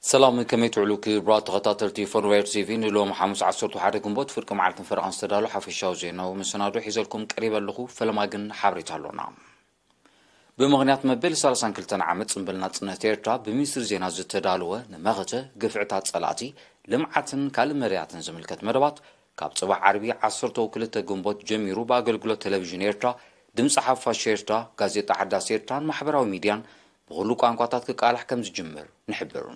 ሰላም፣ ከመይ ትውዕሉ ክቡራት ተኸታተልቲ ፎርዌር ቲቪ? ንሎም ሓሙስ ዓሰርተ ሓደ ግንቦት ፍርቂ መዓልትን ፈረቓን ዝተዳሎ ሓፈሻዊ ዜናዊ መሰናዶ ሒዘልኩም ቀሪበ ኣለኹ። ፈለማ ግን ሓበሬታ ኣሎና። ብምኽንያት መበል ሰላሳን ክልተን ዓመት ጽምብል ናጽነት ኤርትራ፣ ብሚኒስትሪ ዜና ዝተዳለወ ንመኸተ ግፍዕታት ጸላእቲ፣ ልምዓትን ካልእ መርያትን ዝምልከት መደባት፣ ካብ ጽባሕ ዓርቢ ዓሰርተ ክልተ ግንቦት ጀሚሩ ብኣገልግሎት ቴሌቪዥን ኤርትራ፣ ድምጺ ሓፋሽ ኤርትራ፣ ጋዜጣ ሓዳስ ኤርትራን ማሕበራዊ ሚድያን ብኹሉ ቋንቋታት ክቃላሕ ከም ዝጅምር ንሕብር።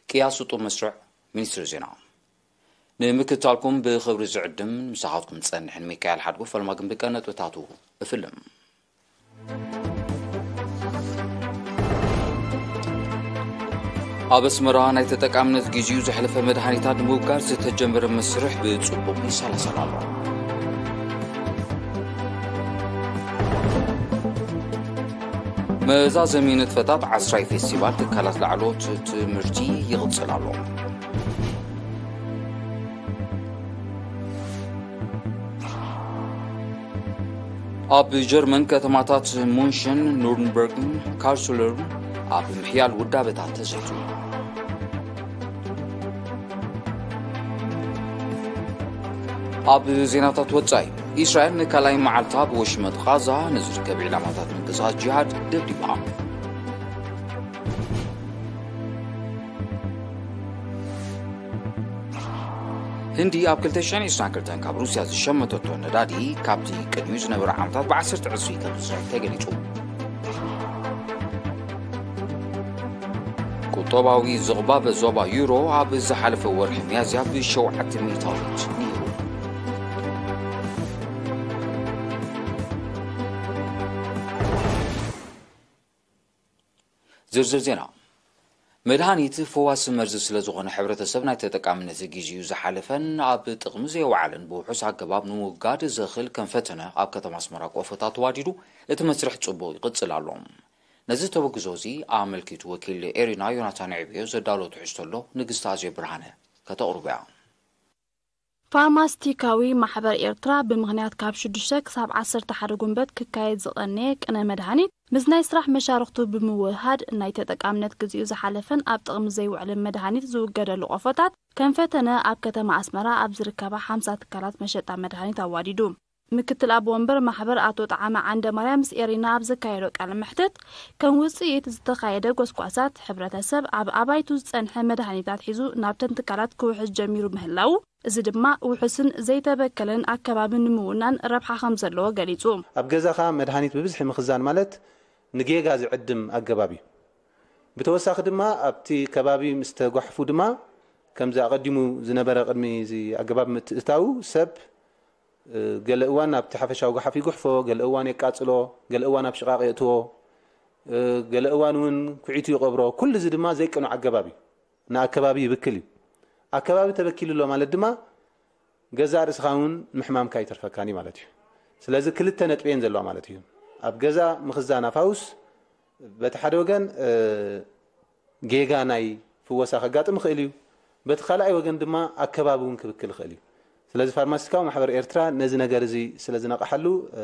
ቅያ ስጡም መስርዕ ሚኒስትሪ ዜና። ንምክትታልኩም ብኽብሪ ዝዕድም ምሳኻትኩም ጸንሕን ሚካኤል ሓድጉ። ፈለማ ግን ብቀ ነጥብታቱ እፍልም። ኣብ ኣስመራ ናይ ተጠቃምነት ግዜኡ ዘሕለፈ መድሃኒታት ንምውጋድ ዝተጀመረ መስርሕ ብጽቡቕ ይሰላሰል ኣሎ። መዛዘሚ ንጥፈታት ዓስራይ ፌስቲቫል ትካላት ላዕለዎት ትምህርቲ ይቕጽል ኣሎ። ኣብ ጀርመን ከተማታት ሙንሽን፣ ኑርንበርግን ካርሱለርን ኣብ ምሕያል ውዳበታት ተዘይቱ። ኣብ ዜናታት ወጻኢ፣ እስራኤል ንካልኣይ መዓልታ ብወሽመጥ ቓዛ ንዝርከቡ ዒላማታት ምንቅስቓስ ጂሃድ ደብዲባ። ህንዲ ኣብ ክልተ ሽሕን ዕስራን ክልተን ካብ ሩስያ ዝሸመተቶ ነዳዲ ካብቲ ቅድሚኡ ዝነበረ ዓመታት ብዓሰርተ ዕጽፊ ከም ዝስሕብ ተገሊጹ። ቁጠባዊ ዝቕባበ ዞባ ዩሮ ኣብ ዝሓለፈ ወርሒ ሚያዝያ ብሸውዓተ ሚእታዊት ነይሩ። ዝርዝር ዜና። መድሃኒት ፈዋሲ መርዚ ስለ ዝኾነ፣ ሕብረተሰብ ናይ ተጠቃምነት ግዜኡ ዝሓለፈን ኣብ ጥቕሚ ዘይወዓለን ብውሑስ ኣገባብ ንምውጋድ ዘኽእል ከም ፈተነ ኣብ ከተማ ኣስመራ ቆፎታት ተዋዲዱ እቲ መስርሕ ጽቡቕ ይቕጽል ኣሎ። ነዚ ተበግዞ እዚ ኣመልኪቱ ወኪል ኤሪና ዮናታን ዕብዮ ዘዳሎ ትሕዝቶ ኣሎ፣ ንግስቲ ኣዜብ ብርሃነ ከተቕርቦ እያ። ፋርማስቲካዊ ማሕበር ኤርትራ ብምኽንያት ካብ ሽዱሽተ ክሳብ ዓሰርተ ሓደ ጉንበት ክካየድ ዝቐነየ ቅነ መድሃኒት ምስ ናይ ስራሕ መሻርኽቱ ብምውህሃድ ናይ ተጠቃምነት ግዜኡ ዝሓለፈን ኣብ ጥቕሚ ዘይውዕልን መድሃኒት ዝውገደሉ ቆፎታት ከም ፈተነ ኣብ ከተማ ኣስመራ ኣብ ዝርከባ ሓምሳ ትካላት መሸጣ መድሃኒት ኣዋዲዱ። ምክትል ኣቦ ወንበር ማሕበር ኣቶ ጠዓመ ዓንደ ማርያም ምስ ኤሪና ኣብ ዘካየዶ ቃለ መሕትት፣ ከም ውጽኢት ዝተኻየደ ጎስጓሳት ሕብረተሰብ ኣብ ኣባይቱ ዝጸንሐ መድሃኒታት ሒዙ ናብተን ትካላት ክውሕዝ ጀሚሩ ምህላዉ፣ እዚ ድማ ውሑስን ዘይተበከለን ኣከባቢ ንምውናን ረብሓ ከም ዘለዎ ገሊጹ። ኣብ ገዛኻ መድሃኒት ብብዝሒ ምኽዛን ማለት ንጌጋ ዝዕድም ኣገባብ እዩ። ብተወሳኺ ድማ ኣብቲ ከባቢ ምስ ተጓሕፉ ድማ ከምዚ ኣቐዲሙ ዝነበረ ቅድሚ እዚ ኣገባብ ምትእታዉ ሰብ፣ እ፣ ገለ እዋን ኣብቲ ሓፈሻዊ ጓሓፍ ይጉሕፎ፣ ገለ እዋን የቃጽሎ፣ ገለ እዋን ኣብ ሽቓቕ የእትዎ፣ እ፣ ገለ እዋን እውን ኩዒቱ ይቐብሮ። ኩሉ እዚ ድማ ዘይቅኑዕ ኣገባብ እዩ። ንኣከባቢ ይብክል እዩ። ኣከባቢ ተበኪሉ ኣሎ ማለት ድማ ገዛእ ርእስኻ እውን ምሕማምካ ይተርፈካን እዩ ማለት እዩ። ስለዚ ክልተ ነጥቢ እየን ዘለዋ ማለት እዩ። ኣብ ገዛ ምኽዛን ኣፋውስ በቲ ሓደ ወገን፣ እ፣ ጌጋ ናይ ፍወሳ ከጋጥም ይኽእል እዩ። በቲ ካልኣይ ወገን ድማ ኣከባቢ እውን ክብክል ይኽእል እዩ። ስለዚ ፋርማሲስቲካዊ ማሕበር ኤርትራ ነዚ ነገር እዚ ስለ ዝነቕሓሉ፣ እ፣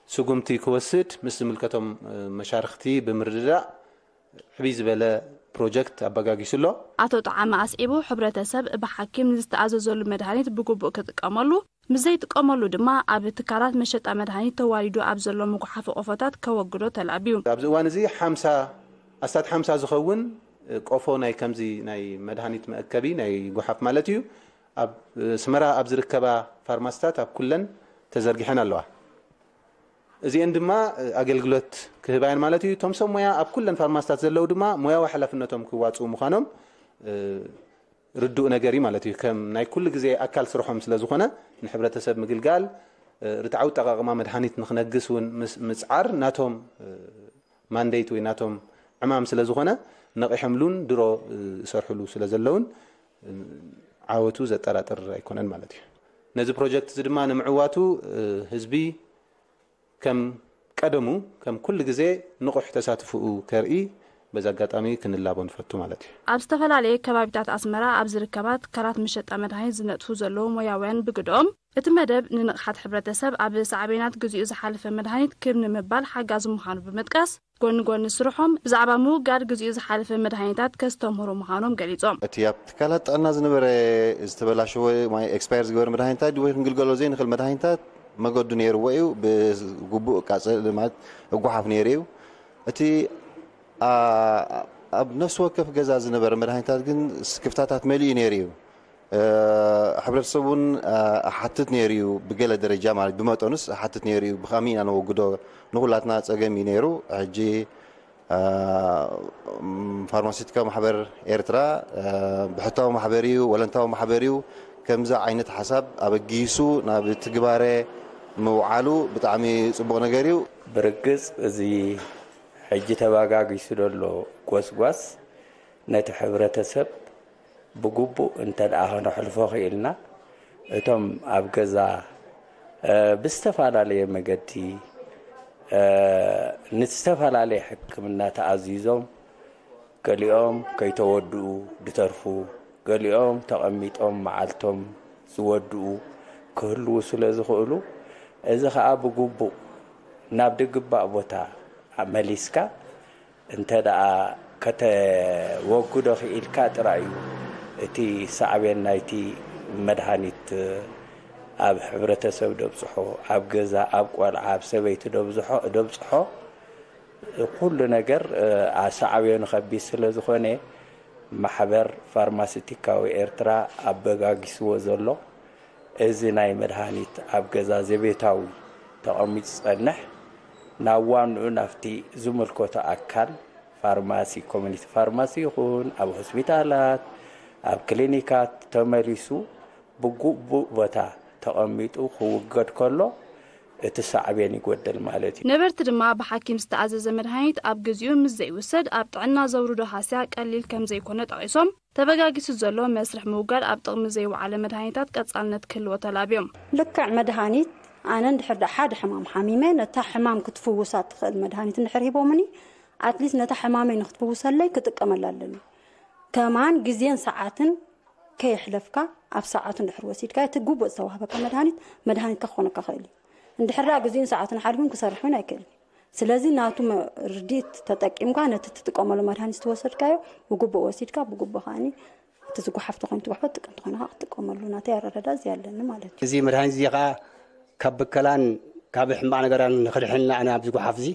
ስጉምቲ ክወስድ ምስ ዝምልከቶም፣ እ፣ መሻርኽቲ ብምርድዳእ ዕብይ ዝበለ ፕሮጀክት ኣበጋጊሱ ኣሎ። ኣቶ ጠዓመ ኣስዒቡ፣ ሕብረተሰብ ብሓኪም ንዝተኣዘዘሉ መድሃኒት ብግቡእ ክጥቀመሉ፣ ምስ ዘይጥቀመሉ ድማ ኣብ ትካላት መሸጣ መድሃኒት ተዋዲዱ ኣብ ዘሎ መጉሓፊ ቆፎታት ከወግዶ ተላብዩ። ኣብዚ እዋን እዚ ሓምሳ፣ ኣስታት ሓምሳ ዝኸውን ቆፎ ናይ ከምዚ ናይ መድሃኒት መእከቢ ናይ ጓሓፍ ማለት እዩ፣ ኣብ ኣስመራ ኣብ ዝርከባ ፋርማስታት ኣብ ኩለን ተዘርጊሐን ኣለዋ። እዚአን ድማ ኣገልግሎት ክህባየን ማለት እዩ። እቶም ሰብ ሞያ ኣብ ኩለን ፋርማስታት ዘለዉ ድማ ሞያዊ ሓላፍነቶም ክዋፅኡ ምዃኖም፣ እ፣ ርዱእ ነገር እዩ ማለት እዩ። ከም ናይ ኩሉ ግዜ ኣካል ስርሖም ስለ ዝኾነ፣ ንሕብረተሰብ ምግልጋል፣ እ፣ ርትዓዊ ኣጠቓቕማ መድሃኒት ንኽነግስ እውን ምስ-፣ ምጽዓር ናቶም፣ እ፣ ማንዴት ወይ ናቶም ዕማም ስለ ዝኾነ፣ ነቒሖምሉን ድሮ፣ እ፣ ዝሰርሕሉ ስለ ዘለውን፣ እ፣ ዓወቱ ዘጠራጥር ኣይኮነን ማለት እዩ። ነዚ ፕሮጀክት እዚ ድማ ንምዕዋቱ፣ እ፣ ህዝቢ ከም ቀደሙ፣ ከም ኩሉ ግዜ ንቑሕ ተሳትፎኡ ከርኢ በዚ ኣጋጣሚ ክንላቦ ንፈቱ ማለት እዩ። ኣብ ዝተፈላለየ ከባቢታት ኣስመራ ኣብ ዝርከባ ትካላት መሸጣ መድሃኒት ዝነጥፉ ዘለዉ ሞያውያን ብግድኦም፣ እቲ መደብ ንንቕሓት ሕብረተሰብ ኣብ ሳዕቤናት ግዚኡ ዝሓለፈ መድሃኒት ክብ ንምባል ሓጋዚ ምዃኑ ብምጥቃስ፣ ጎኒ ጎኒ ስርሖም ብዛዕባ ምውጋድ ግዚኡ ዝሓለፈ መድሃኒታት ከስተምህሩ ምዃኖም ገሊጾም። እቲ ኣብ ትካላት ጥዕና ዝነበረ ዝተበላሸወ ወይ ኤክስፓየር ዝገበረ መድሃኒታት ወይ ክንግልገሎ ዘይንኽእል መድሃኒታት መገዱ ነይርዎ እዩ። ብግቡእ ቃጸል ማለት እጓሓፍ ነይሩ እዩ። እቲ ኣብ ነፍሲ ወከፍ ገዛ ዝነበረ መድሃኒታት ግን ስክፍታታት መሊኡ ነይሩ እዩ። ሕብረተሰብ እውን ኣሓትት ነይሩ እዩ። ብገለ ደረጃ ማለት ብመጠኑስ ኣሓትት ነይሩ እዩ። ብኸመይ ኢና ነወግዶ ንኹላትና ጸገም እዩ ነይሩ። ሕጂ ፋርማሲቲካዊ ማሕበር ኤርትራ ብሕታዊ ማሕበር እዩ፣ ወለንታዊ ማሕበር እዩ። ከምዚ ዓይነት ሓሳብ ኣበጊሱ ናብ ትግባረ ምውዓሉ ብጣዕሚ ጽቡቕ ነገር እዩ። ብርግጽ እዚ ሕጂ ተባጋጊሱ ዘሎ ጎስጓስ ነቲ ሕብረተሰብ ብግቡእ እንተ ደኣ ከነሕልፎ ክኢልና፣ እቶም ኣብ ገዛ ብዝተፈላለየ መገዲ ንዝተፈላለየ ሕክምና ተኣዚዞም፣ ገሊኦም ከይተወድኡ ዝተርፉ፣ ገሊኦም ተቐሚጦም መዓልቶም ዝወድኡ ክህልዉ ስለ ዝኽእሉ፣ እዚ ኸኣ ብግቡእ ናብ ድግባእ ቦታ መሊስካ እንተ ደኣ ከተወግዶ ክኢልካ ጥራይ እዩ እቲ ሳዕቤን ናይቲ መድሃኒት ኣብ ሕብረተሰብ ደብጽሖ፣ ኣብ ገዛ፣ ኣብ ቆልዓ፣ ኣብ ሰበይቲ ደብዝሖ ደብጽሖ ኩሉ ነገር ሳዕቤኑ ከቢድ ስለ ዝኾነ ማሕበር ፋርማሲቲካዊ ኤርትራ ኣበጋጊስዎ ዘሎ እዚ ናይ መድሃኒት ኣብ ገዛ ዘቤታዊ ተቐሚጡ ዝጸንሕ ናብ ዋንኡ ናብቲ ዝምልከቶ ኣካል ፋርማሲ ኮሚኒቲ ፋርማሲ ይኹን ኣብ ሆስፒታላት ኣብ ክሊኒካት ተመሊሱ ብግቡእ ቦታ ተቐሚጡ ክውገድ ከሎ እቲ ሳዕቤን ይጎደል ማለት እዩ። ነበርቲ ድማ ብሓኪም ዝተኣዘዘ መድሃኒት ኣብ ግዚኡ ምስ ዘይውሰድ ኣብ ጥዕና ዘውርዶ ሃስያ ቀሊል ከም ዘይኮነ ጠቒሶም፣ ተበጋጊሱ ዘሎ መስርሕ ምውጋድ ኣብ ጥቕሚ ዘይወዓለ መድሃኒታት ቀጻልነት ክህልዎ ተላብዮም። ልክዕ መድሃኒት ኣነ እንድሕር ደኣ ሓደ ሕማም ሓሚመ ነታ ሕማም ክትፍውሳ ትኽእል መድሃኒት እንድሕር ሂቦምኒ ኣትሊስት ነታ ሕማመይ ንክትፍውሰለይ ክጥቀመላ ኣለኒ። ከማን ግዜን ሰዓትን ከየሕለፍካ ኣብ ሰዓቱ እንድሕር ወሲድካ እቲ ግቡእ ዝተዋህበካ መድሃኒት መድሃኒትካ ክኾነካ ክእል እዩ። እንድሕር ደኣ ግዜኡን ሰዓቱን ሓሊፉን ክሰርሕ እውን ኣይክእልን እዩ። ስለዚ ናቱ ርድኢት ተጠቂምካ ነቲ ትጥቀመሉ መድሃኒት ዝተወሰድካዮ ብግቡእ ወሲድካ ብግቡእ ከዓኒ እቲ ዝጓሓፍ ተኾይኑ ትጉሕፎ ትጥቀም ተኾይኑ ከዓ ክትጥቀመሉ ናተይ ኣረዳዳ እዚ ኣለኒ ማለት እዩ። እዚ መድሃኒት እዚ ከዓ ካብ ብከላን ካብ ሕማቕ ነገራን ንክድሕንና ኣነ ኣብዚ ጓሓፍ እዚ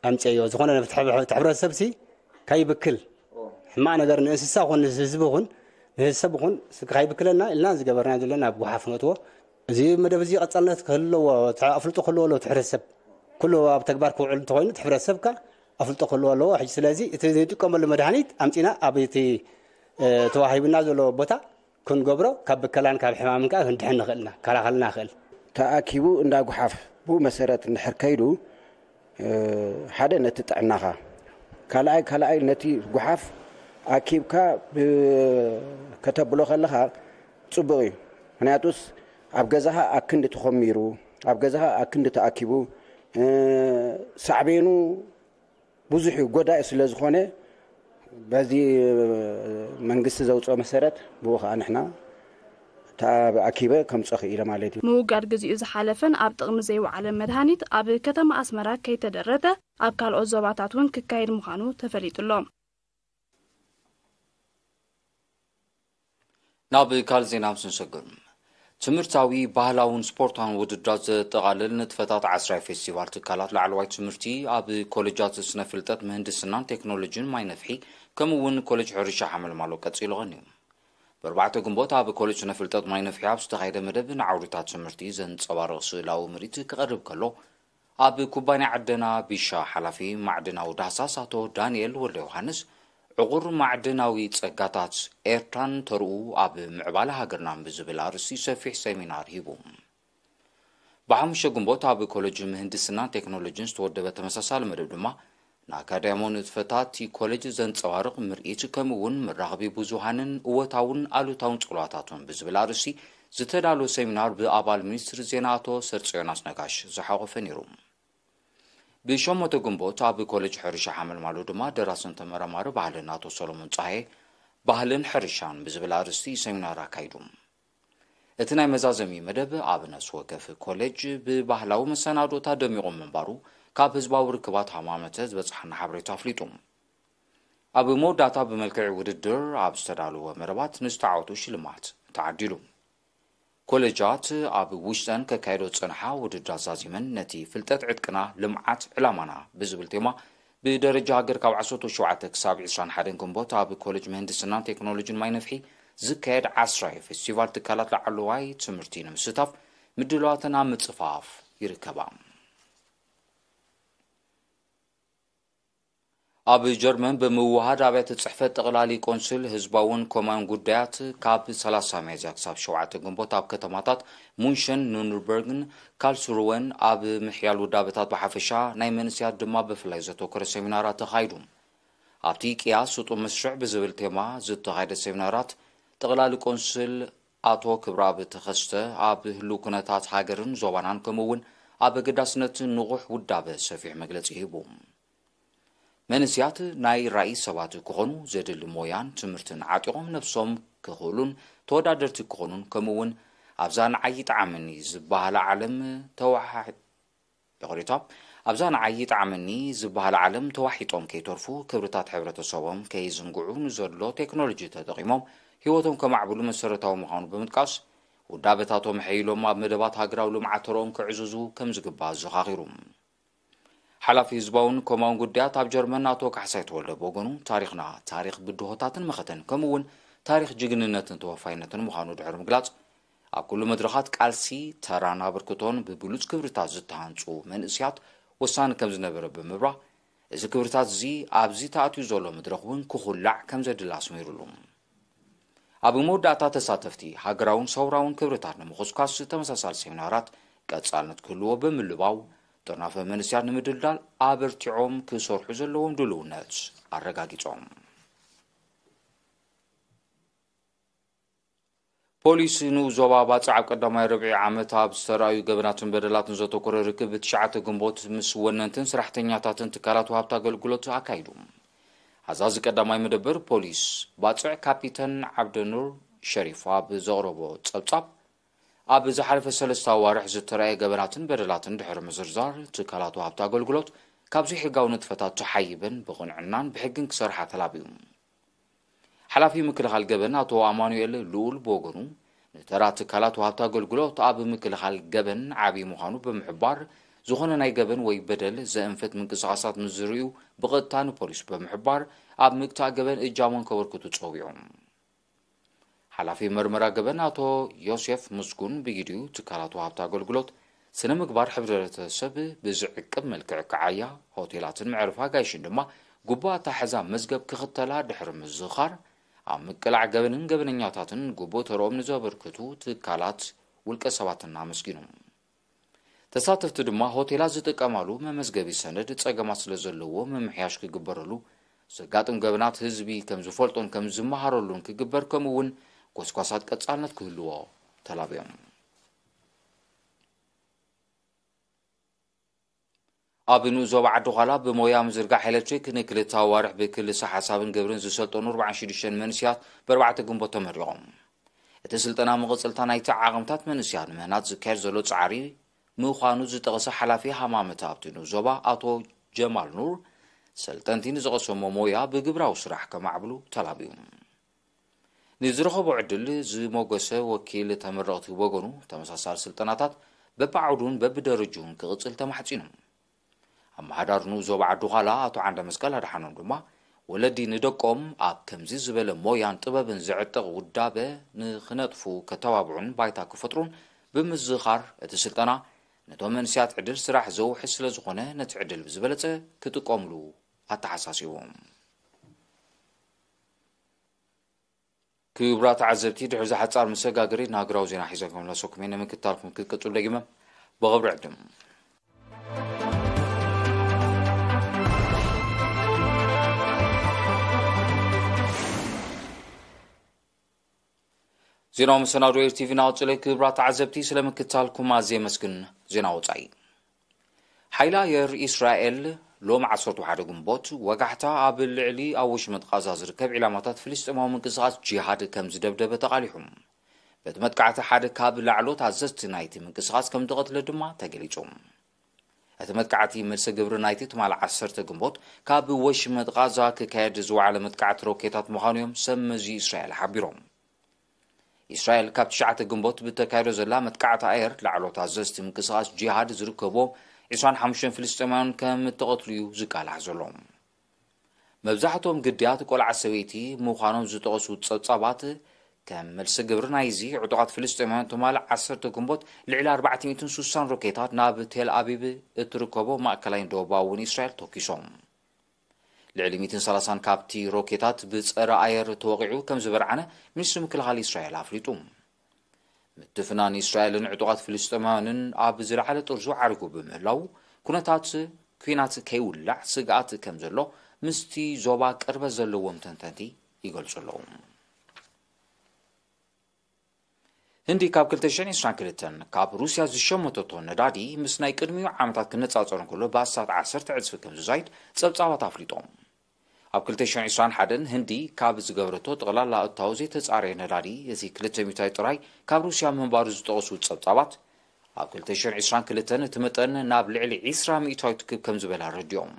ኣምፅአዮ ዝኾነ ነቲ ሕብረተሰብ ሲ ከይብክል ሕማቕ ነገር ንእንስሳ ኹን ንህዝቢ ኹን ንህዝሰብ ኹን ስጋ ከይብክለና ኢልና ዝገበርና ዘለና ኣብ ጓሓፍ ነእትዎ። እዚ መደብ እዚ ቀፃልነት ክህልዎ ኣፍልጦ ክህልዎ ኣለዎ። እቲ ሕብረተሰብ ኩሉ ኣብ ተግባር ክውዕል እንተኾይኑ እቲ ሕብረተሰብ ከ ኣፍልጦ ክህልዎ ኣለዎ። ሕጂ ስለዚ እቲ ንጥቀመሉ መድሃኒት ኣምፂና ኣብ እቲ ተዋሂብና ዘሎ ቦታ ክንገብሮ ካብ ብከላን ካብ ሕማምን ከዓ ክንድሕን ንኽእልና ከላኸልና ንኽእል። ተኣኪቡ እንዳ ጉሓፍ ብኡ መሰረት እንድሕር ከይዱ ሓደ ነቲ ጥዕናኻ ካልኣይ ካልኣይ ነቲ ጉሓፍ ኣኪብካ ከተብሎ ከለኻ ፅቡቕ እዩ። ምክንያቱስ ኣብ ገዛኻ ኣክንዲ ተኾሚሩ ኣብ ገዛኻ ኣክንዲ ተኣኪቡ ሳዕቤኑ ብዙሕ እዩ፣ ጎዳኢ ስለ ዝኾነ በዚ መንግስቲ ዘውፅኦ መሰረት ብኡ ከዓ ንሕና ተኣኪበ ከምፅኦ ክኢለ ማለት እዩ። ምውጋድ ግዚኡ ዝሓለፈን ኣብ ጥቕሚ ዘይወዓለን መድሃኒት ኣብ ከተማ ኣስመራ ከይተደረተ ኣብ ካልኦት ዞባታት እውን ክካየድ ምዃኑ ተፈሊጡ ኣሎ። ናብ ካልእ ዜና ምስ ንሰግር፣ ትምህርታዊ፣ ባህላውን ስፖርታውን ውድድራት ዘጠቓልል ንጥፈታት ዓስራይ ፌስቲቫል ትካላት ላዕለዋይ ትምህርቲ ኣብ ኮሌጃት ስነ ፍልጠት፣ ምህንድስናን ቴክኖሎጂን ማይ ነፍሒ ከምኡ እውን ኮሌጅ ሕርሻ ሓመልማሎ ቀጺሉ ቐንዩ። ብኣርባዕተ ግንቦት ኣብ ኮሌጅ ስነ ፍልጠት ማይ ነፍሒ ኣብ ዝተኻየደ መደብ ንዓውድታት ትምህርቲ ዘንጸባርቕ ስእላዊ ምርኢት ክቐርብ ከሎ፣ ኣብ ኩባንያ ዕደና ቢሻ ሓላፊ ማዕድናዊ ዳህሳስ ኣቶ ዳንኤል ወልደዮሃንስ፣ ዕቑር ማዕድናዊ ጸጋታት ኤርትራን ተርኡ ኣብ ምዕባለ ሃገርናን ብዝብል ኣርእስቲ ሰፊሕ ሰሚናር ሂቡ። ብሓሙሽተ ግንቦት ኣብ ኮለጅ ምህንድስናን ቴክኖሎጂን ዝተወደበ ተመሳሳሊ መደብ ድማ ንኣካዳሚያዊ ንጥፈታት እቲ ኮለጅ ዘንጸባርቕ ምርኢት ከምኡ እውን መራኸቢ ብዙሃንን እወታውን ኣሉታውን ጽልዋታቱን ብዝብል ኣርእስቲ ዝተዳለወ ሰሚናር ብኣባል ሚኒስትሪ ዜና ኣቶ ሰርጸዮናስ ነጋሽ ዝሓቖፈ ነይሩ። ብሸሞንተ ግንቦት ኣብ ኮሌጅ ሕርሻ ሓመልማሎ ድማ ደራስን ተመራማሪ ባህልን ኣቶ ሰሎሞን ጸሃየ ባህልን ሕርሻን ብዝብል ኣርእስቲ ሰሚናር ኣካይዱ። እቲ ናይ መዛዘሚ መደብ ኣብ ነፍሲ ወከፍ ኮሌጅ ብባህላዊ መሰናዶታት ደሚቑ ምንባሩ ካብ ህዝባዊ ርክባት ሃማመተ ዝበጽሓና ሓበሬታ ኣፍሊጡ። ኣብ መወዳእታ ብመልክዕ ውድድር ኣብ ዝተዳለወ መደባት ንዝተዓወቱ ሽልማት ተዓዲሉ። ኮሌጃት ኣብ ውሽጠን ከካየዶ ዝጸንሓ ውድድራት ዛዚመን ነቲ ፍልጠት ዕጥቅና ልምዓት ዕላማና ብዝብል ቴማ ብደረጃ ሃገር ካብ ዓሰርተ ሸውዓተ ክሳብ ዕስራን ሓደን ግንቦት ኣብ ኮሌጅ ምህንድስናን ቴክኖሎጂን ማይ ነፍሒ ዝካየድ ዓስራይ ፌስቲቫል ትካላት ላዕለዋይ ትምህርቲ ንምስታፍ ምድላዋተን ኣብ ምጽፋፍ ይርከባ። ኣብ ጀርመን ብምውሃድ ኣብያተ ጽሕፈት ጠቕላሊ ቆንስል ህዝባውን ኮማን ጉዳያት ካብ ሰላሳ ሚያዝያ ክሳብ ሸውዓተ ግንቦት ኣብ ከተማታት ሙንሸን፣ ኑርንበርግን ካልስሩወን ኣብ ምሕያል ውዳበታት ብሓፈሻ ናይ መንእስያት ድማ ብፍላይ ዘተኮረ ሰሚናራት ተኻይዱ። ኣብቲ ቅያ ስጡም መስርዕ ብዝብል ቴማ ዝተኻየደ ሰሚናራት ጠቕላሊ ቆንስል ኣቶ ክብረኣብ ተኸስተ ኣብ ህሉው ኩነታት ሃገርን ዞባናን ከምኡ እውን ኣብ ኣገዳስነት ንቑሕ ውዳበ ሰፊሕ መግለጺ ሂቡ። መንእስያት ናይ ራእይ ሰባት ክኾኑ ዘድሊ ሞያን ትምህርትን ዓጢቖም ነብሶም ክኽእሉን ተወዳደርቲ ክኾኑን ከምኡ እውን ኣብዛ ንዓይ ይጥዓመኒ ዝበሃላ ዓለም ተወሓ-፣ ይቕሬታ፣ ኣብዛ ንዓይ ይጥዓመኒ ዝበሃላ ዓለም ተዋሒጦም ከይተርፉ ክብርታት ሕብረተሰቦም ከይዝንግዑ ንዘሎ ቴክኖሎጂ ተጠቒሞም ህይወቶም ከማዕብሉ መሰረታዊ ምዃኑ ብምጥቃስ ውዳበታቶም ሐይሎም ኣብ መደባት ሃገራዊ ልምዓት ተረኦም ከዕዝዙ ከም ዝግባእ ኣዘኻኺሩ። ሓላፊ ህዝባውን ኮማውን ጉዳያት ኣብ ጀርመን ኣቶ ካሕሳይ ተወልደ ብወገኑ ታሪኽና ታሪኽ ብድሆታትን መኸተን ከምኡ እውን ታሪኽ ጅግንነትን ተወፋይነትን ምዃኑ ድሕሪ ምግላጽ ኣብ ኩሉ መድረኻት ቃልሲ ተራን ኣበርክቶን ብብሉጽ ክብርታት ዝተሃንጹ መንእስያት ወሳኒ ከም ዝነበረ ብምብራህ እዚ ክብርታት እዚ ኣብዚ ተኣትዩ ዘሎ መድረኽ እውን ክኹላዕ ከም ዘድሊ ኣስሚሩሉ። ኣብ መወዳእታ ተሳተፍቲ ሃገራውን ሰውራውን ክብርታት ንምኹስኳስ ተመሳሳሊ ሴሚናራት ቀጻልነት ክህልዎ ብምልባው ጥርናፈ መንእስያት ንምድልዳል ኣበርቲዖም ክሰርሑ ዘለዎም ድልውነት ኣረጋጊጾም። ፖሊስ ንኡስ ዞባ ባጽዕ ኣብ ቀዳማይ ርብዒ ዓመት ኣብ ዝተራእዩ ገበናትን በደላትን ዘተኮረ ርክብ ብትሽዓተ ግንቦት ምስ ወነንትን ሰራሕተኛታትን ትካላት ወሃብቲ ኣገልግሎት ኣካይዱ። ኣዛዚ ቀዳማይ መደበር ፖሊስ ባጽዕ ካፒተን ዓብደኑር ሸሪፍ ኣብ ዘቕረቦ ጸብጻብ፣ ኣብ ዝሓለፈ ሰለስተ ኣዋርሕ ዝተራእየ ገበናትን በደላትን ድሕሪ ምዝርዛር፣ ትካላት ወሃብቲ ኣገልግሎት ካብ ዘይሕጋዊ ንጥፈታት ተሓይበን ብቕንዕናን ብሕግን ክሰርሓ ተላብዩ። ሓላፊ ምክልኻል ገበን ኣቶ ኣማኑኤል ልኡል ብወገኑ፣ ንተራ ትካላት ወሃብቲ ኣገልግሎት ኣብ ምክልኻል ገበን ዓብዪ ምዃኑ ብምሕባር፣ ዝኾነ ናይ ገበን ወይ በደል ዘእንፍት ምንቅስቓሳት ምስ ዝርእዩ ብቐጥታ ንፖሊስ ብምሕባር ኣብ ምግታእ ገበን እጃሞም ከበርክቱ ጸዊዑ። ሓላፊ መርመራ ገበን ኣቶ ዮሴፍ ምስጉን ብግዲኡ፣ ትካላት ወሃብቲ ኣገልግሎት ስነ ምግባር ሕብረተሰብ ብዝዕቅብ መልክዕ ክዓያ፣ ሆቴላትን መዕረፊ ኣጋይሽን ድማ ግቡእ ኣተሓሕዛ መዝገብ ክኽተላ ድሕሪ ምዝኻር፣ ኣብ ምቅላዕ ገበንን ገበነኛታትን ግቡእ ተርኦም ንዘበርክቱ ትካላት ውልቀ ሰባትን ኣመስጊኑ። ተሳተፍቲ ድማ ሆቴላት ዝጥቀማሉ መመዝገቢ ሰነድ ጸገማት ስለ ዘለዎ ምምሕያሽ ክግበረሉ፣ ዘጋጥም ገበናት ህዝቢ ከም ዝፈልጦን ከም ዝመሃረሉን ክግበር፣ ከምኡ እውን ጎስጓሳት ቀጻልነት ክህልዎ ተላብዮም። ኣብ ንኡስ ዞባ ዓዲ ዃላ ብሞያ ምዝርጋሕ ኤሌክትሪክ ንክልተ ኣዋርሕ ብክልሰ ሓሳብን ግብርን ዝሰልጠኑ ኣርባዓን ሽዱሽተን መንእስያት ብኣርባዕተ ግንቦት ተመሪቖም። እቲ ስልጠና መቐጸልታ ናይቲ ዓቕምታት መንእስያት ንምህናጽ ዝካየድ ዘሎ ጻዕሪ ምዃኑ ዝጠቐሰ ሓላፊ ሃማመት ኣብቲ ንኡስ ዞባ ኣቶ ጀማል ኑር፣ ሰልጠንቲ ንዝቐሰሞ ሞያ ብግብራዊ ስራሕ ከማዕብሉ ተላብዩ። ንዝረኸቦ ዕድል ዝሞገሰ ወኪል ተመረቕቲ ብወገኑ፣ ተመሳሳሊ ስልጠናታት በብዓውዱን በብደረጅኡን ክቕጽል ተማሕጺኑ። ኣመሓዳሪ ንኡስ ዞባ ዓዲ ዃላ ኣቶ ዓንደ መስቀል ኣድሓኖም ድማ፣ ወለዲ ንደቆም ኣብ ከምዚ ዝበለ ሞያን ጥበብን ዘዕጥቕ ውዳበ ንኽነጥፉ ከተባብዑን ባይታ ክፈጥሩን ብምዝኻር፣ እቲ ስልጠና ነቶም መንእስያት ዕድል ስራሕ ዘውሕስ ስለ ዝኾነ፣ ነቲ ዕድል ብዝበለጸ ክጥቀምሉ ኣተሓሳሲቦም። ክቡራት ተዓዘብቲ፣ ድሕሪ እዚ ሓጻር መሰጋገሪ ንሃገራዊ ዜና ሒዘ ክምለሰኩም እየ። ንምክትታልኩም ክትቅጽሉ ደጊመ ብኽብሪ ዕድም። ዜናዊ መሰናዶ ኤር ቲቪ ናቕጽለ። ክቡራት ተዓዘብቲ፣ ስለ ምክትታልኩም ኣዝየ የመስግን። ዜና ወጻኢ። ሓይሊ ኣየር ኢስራኤል ሎም ዓሰርተ ሓደ ግንቦት ወጋሕታ ኣብ ልዕሊ ኣብ ወሽመጥ ቓዛ ዝርከብ ዒላማታት ፍልስጤማዊ ምንቅስቓስ ጂሃድ ከም ዝደብደበ ተቓሊሑ። በቲ መጥቃዕቲ ሓደ ካብ ላዕሎት ኣዘዝቲ ናይቲ ምንቅስቓስ ከም ተቐትለ ድማ ተገሊጹ። እቲ መጥቃዕቲ መልሰ ግብሪ ናይቲ ትማል ዓሰርተ ግንቦት ካብ ወሽመጥ ቓዛ ክካየድ ዝወዓለ መጥቃዕቲ ሮኬታት ምዃኑ እዮም ሰብ መዚ እስራኤል ሓቢሮም። እስራኤል ካብ ትሽዓተ ግንቦት ብተካይዶ ዘላ መጥቃዕቲ ኣየር ላዕሎት ኣዘዝቲ ምንቅስቓስ ጂሃድ ዝርከብዎም ዕስራን ሓሙሽተን ፍልስጤማውያን ከም እተቐትሉ እዩ ዝቃላሕ ዘሎ። መብዛሕትኦም ግዳያት ቆልዓ ሰበይቲ ምዃኖም ዝጠቐሱ ጸብጻባት፣ ከም መልሲ ግብሪ ናይዚ ዕጡቓት ፍልስጤማውያን ትማል ዓሰርተ ግንቦት ልዕሊ ኣርባዕተ ሚእትን ስሳን ሮኬታት ናብ ቴል ኣቪቭ እትርከቦ ማእከላይን ደቡባውን እስራኤል ተኩሶም። ልዕሊ ሚእትን ሰላሳን ካብቲ ሮኬታት ብጸረ ኣየር ተወቒዑ ከም ዝበርዓነ ሚኒስትሪ ምክልኻል እስራኤል ኣፍሊጡ። ምትፍናን እስራኤልን ዕጡቓት ፍልስጤማውያንን ኣብ ዝለዓለ ጥርዙ ዓሪጉ ብምህላዉ፣ ኩነታት ኲናት ከይውላዕ ስግኣት ከም ዘሎ ምስቲ ዞባ ቅርበት ዘለዎም ተንተንቲ ይገልጹ ኣለዉ። ህንዲ ካብ ክልተ ሽሕን ዕስራን ክልተን ካብ ሩስያ ዝሸመተቶ ነዳዲ ምስ ናይ ቅድሚኡ ዓመታት ክነጻጸር እንከሎ ብኣስታት ዓሰርተ ዕጽፊ ከም ዝዛይድ ጸብጻባት ኣፍሊጦም። ኣብ ክልተ ሽሕን ዕስራን ሓደን ህንዲ ካብ ዝገበረቶ ጠቕላላ እታው ዘይተጻረየ ነዳዲ እቲ ክልተ ሚእታዊት ጥራይ ካብ ሩስያ ምንባሩ ዝጠቐሱ ጸብጻባት፣ ኣብ ክልተ ሽሕን ዕስራን ክልተን እቲ መጠን ናብ ልዕሊ ዕስራ ሚእታዊት ክብ ከም ዝበለ ኣረዲኦም።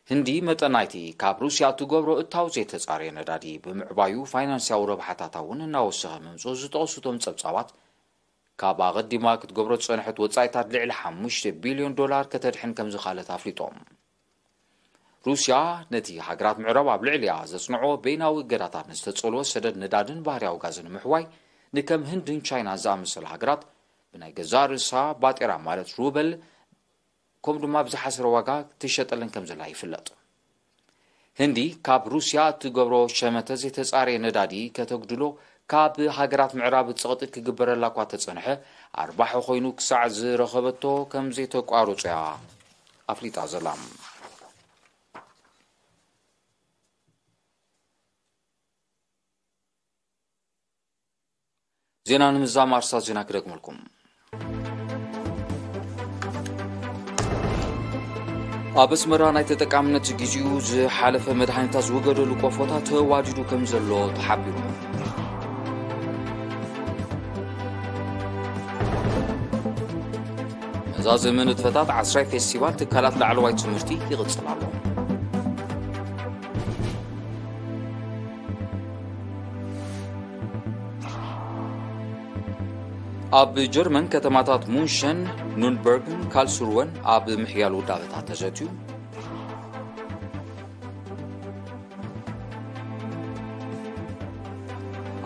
ህንዲ መጠን ናይቲ ካብ ሩስያ እትገብሮ እታው ዘይተጻረየ ነዳዲ ብምዕባዩ ፋይናንስያዊ ረብሓታታ እውን እናወሰኸ ምምጽኡ ዝጠቐሱ እቶም ጸብጻባት፣ ካብ ኣቐዲማ ክትገብሮ ዝጸንሐት ወጻኢታት ልዕሊ ሓሙሽተ ቢልዮን ዶላር ከተድሕን ከም ዝኸኣለት ኣፍሊጦም። ሩስያ ነቲ ሃገራት ምዕራብ ኣብ ልዕሊኣ ዘጽንዖ በይናዊ እገዳታት ንዝተጸልወ ሰደድ ነዳድን ባህርያዊ ጋዝን ንምሕዋይ፣ ንከም ህንድን ቻይናን ዝኣመሰላ ሃገራት ብናይ ገዛእ ርእሳ ባጤራ ማለት ሩበል፣ ከምኡ ድማ ብዝሓሰረ ዋጋ ትሸጠለን ከም ዘላ ይፍለጥ። ህንዲ ካብ ሩስያ እትገብሮ ሸመተ ዘይተጻረየ ነዳዲ ከተጉድሎ ካብ ሃገራት ምዕራብ ጸቕጢ ክግበረላ እኳ ተጸንሐ፣ ኣርባሒ ኮይኑ ክሳዕ ዝረኸበቶ ከም ዘይተቋርጾ እያ ኣፍሊጣ ዘላ። ዜና ንምዝዛም ኣርሳት ዜና ክደግመልኩም። ኣብ ኣስመራ ናይ ተጠቃምነት ግዜኡ ዝሓለፈ መድሃኒታት ዝውገደሉ ቆፎታት ተዋዲዱ ከም ዘሎ ተሓቢሩ። መዛዘሚ ንጥፈታት ዓስራይ ፌስቲቫል ትካላት ላዕለዋይ ትምህርቲ ይቕጽል ኣሎ። ኣብ ጀርመን ከተማታት ሙንሸን፣ ኑንበርግን ካልስሩወን ኣብ ምሕያል ውዳበታት ተዘትዩ።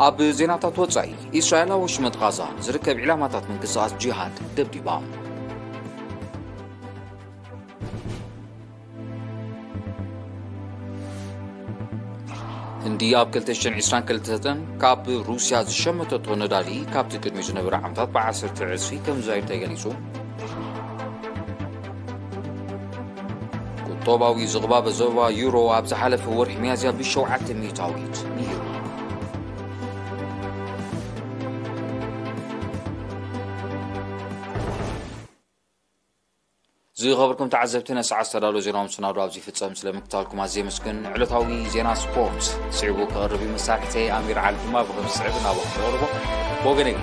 ኣብ ዜናታት ወጻኢ፣ እስራኤል ኣብ ወሽመጥ ቓዛ ዝርከብ ዒላማታት ምንቅስቓስ ጂሃድ ደብዲባ። ህንዲ ኣብ ክልተ ሽሕን ዕስራን ክልተን ካብ ሩስያ ዝሸመተቶ ነዳዲ ካብቲ ቅድሚ ዝነበረ ዓመታት ብዓሰርተ ዕጽፊ ከም ዝዛይድ ተገሊጹ። ቁጠባዊ ዝቕባበ ዞባ ዩሮ ኣብ ዝሓለፈ ወርሒ ሚያዝያ ብሸውዓተ ሚእታዊት ንይሩ። ዝኸበርኩም ተዓዘብቲ፣ ነሰዓት ዝተዳለወ ዜናዊ መሰናዶ ኣብዚ ይፍጸም። ስለ ምክታልኩም ኣዝየ የመስግን። ዕለታዊ ዜና ስፖርት ስዒቡ ክቐርብ እዩ። መሳርሕተይ ኣሚር ዓሊ ድማ ብኸም ዝስዕብ ናባኹም የቕርቦ። ብወገነይ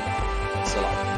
ሰላም።